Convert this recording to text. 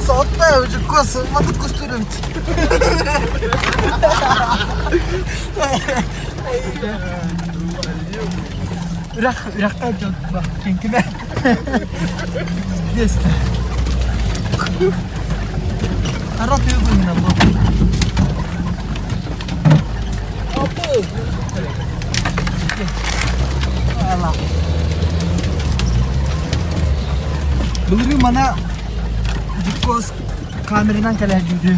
Соттаа жуккос матыт кустурум. Үрэх үрэххэ дьон киҥкинэ. Есть. Хара тыа быыһынан бу. Былырыын мана Диккос камеранан кэлээдьиди.